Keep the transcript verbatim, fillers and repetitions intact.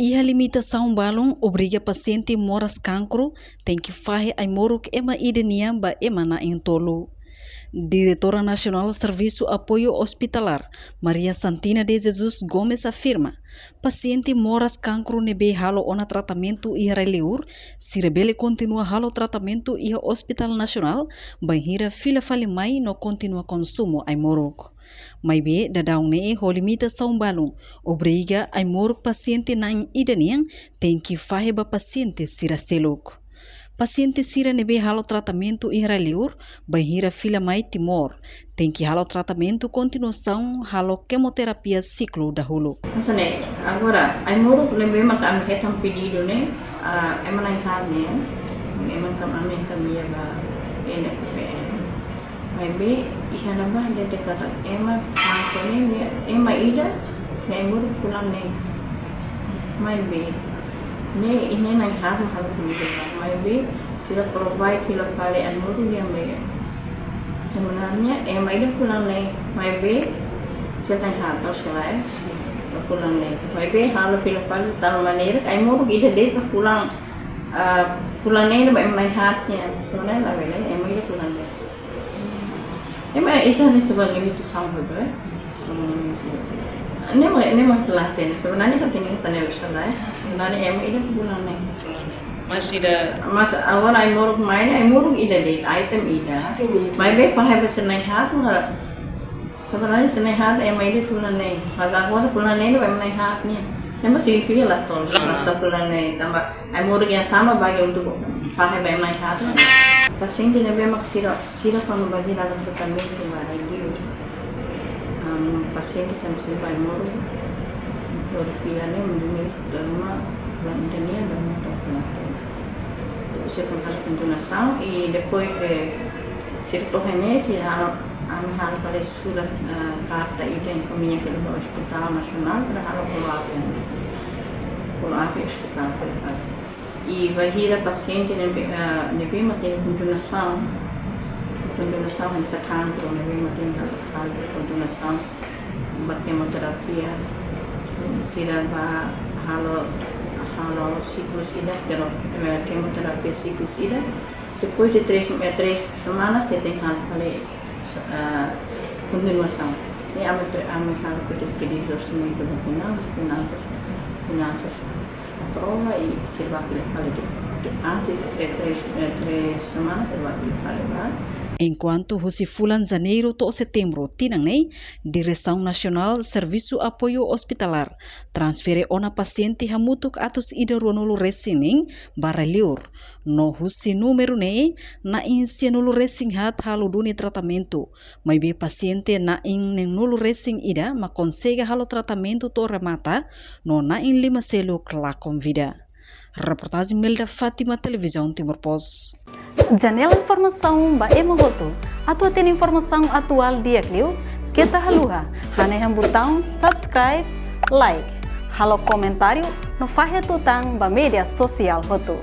Iha limitasaun balun obriga pasiente moras kankru tenke fahe ai-moruk ema ida nian ba ema na'in-tolu. Diretora Nasionál Servisu Apoiu Ospitalár, Maria Santina de Jesus Gomes afirma, pasiente moras kankru ne'ebé halo ona tratamentu iha rai-liur, sira bele kontinua halo tratamentu iha Ospitál Nasionál, bainhira fila fali mai no kontinua konsumu ai-moruk. Maibé, daudaun ne'e ho limitasaun balun, obriga ai-moruk pasiente na'in ida nian tenke fahe ba pasiente sira seluk. Pasiente sira ne'ebé halo tratamentu iha rai-liur, bainhira fila mai Timor, tenke halo tratamentu kontinuasaun halo kemoterapia siklu dahuluk. Hanesan ne'e, agora, ai-moruk ne'ebé maka ami hetan pedidu ne'e, ah, ema na'in-haat nian, ema kam ami enkamia ba N F P M. Maibé, iha ne'ebá dehan katak ema kankru ne'e, ema ida, nia ai-moruk fulan neen. Maibé, ne'e, nia na'in-haat mak halo komida. Maibé, sira provide fila fali ai-moruk nian ba nia. Sebenarnya, ema ida fulan neen. Maibé, sira na'in-haat, oh, sira, eh? Fulan neen. Maibé, halo fila fali, tanba maneira, ai-moruk ida de'it ba fulan, ah, fulan neen ba ema na'in-haat nian. Sebenarnya, labele, ema ida fulan neen. Ema ita hanesan limitasaun, eh? Ne'e mak, ne'e mak la hatene. Sebenarnya kan tenke hanesan ne'e salah, eh? Sebenarnya ema ida fulan neen. Mas ida. Mas agora ai-moruk mai ne'e, ai-moruk ida de'it, item ida. Item ida. Maibé fahe ba sira na'in-haat, mas sebenarnya sira na'in-haat ema ida fulan neen. Mas agora fulan neen ba ema na'in-haat nian. Ne'e mak signifika la tol, la, la tol fulan neen. Tanba ai-moruk yang sama bagi untuk fahe ba ema na'in-haat. Pasiente ne'ebé mak sira, sira kuandu bá halo tratamentu ba rai-liur. Am, pasiente sempre sira ba ai-moruk. Dor fila ne'e, mungkin dor uma, fulan ida nian, dor uma to'o fulan. Sira fó kontinuasaun, i depois de sira to'o ne'e, sira halo, ami halo fali surat, eh, karta ida enkaminha fali ba Ospitál Nasionál para halo follow-up. Follow-up iha ospitál fali. I bainhira pasiente ne'ebé, eh, ne'ebé mak iha kontinuasaun, kontinuasaun hanesan kankru ne'ebé mak iha halo kontinuasaun ba kemoterapia, sira bá halo, halo siklus ida, pero, eh, kemoterapia siklus ida. Depois de três, eh, três semanas, sira tenke halo fali, eh, kontinuasaun. I ami, ami halo pedidu, pedidu orçamentu ba finansas, finansas, finansas aprova i sira bá fila fali de, de antes de três, eh, três semanas, sira bá fila fali ba. Enkuantu husi fulan Janeiru to'o Setembru tinan ne'e, Diresaun Nasionál Servisu Apoiu Ospitalár transfere ona pasiente hamutuk atus ida ruanulu resin neen ba rai-liur. No husi númeru ne'e, na'in sianulu resin haat halo duni tratamentu. Maibé pasiente na'in neenulu resin ida mak konsege halo tratamentu to'o remata, no na'in lima seluk lakon vida. Reportajen Melda Fátima, Televizaun Timor Post. Janela informasaun ba ema hotu. Atu hatene informasaun atuál di'ak liu, keta haluha hanehan butaun subscribe, like, halo komentáriu, no fahe tutan ba média sosiál hotu.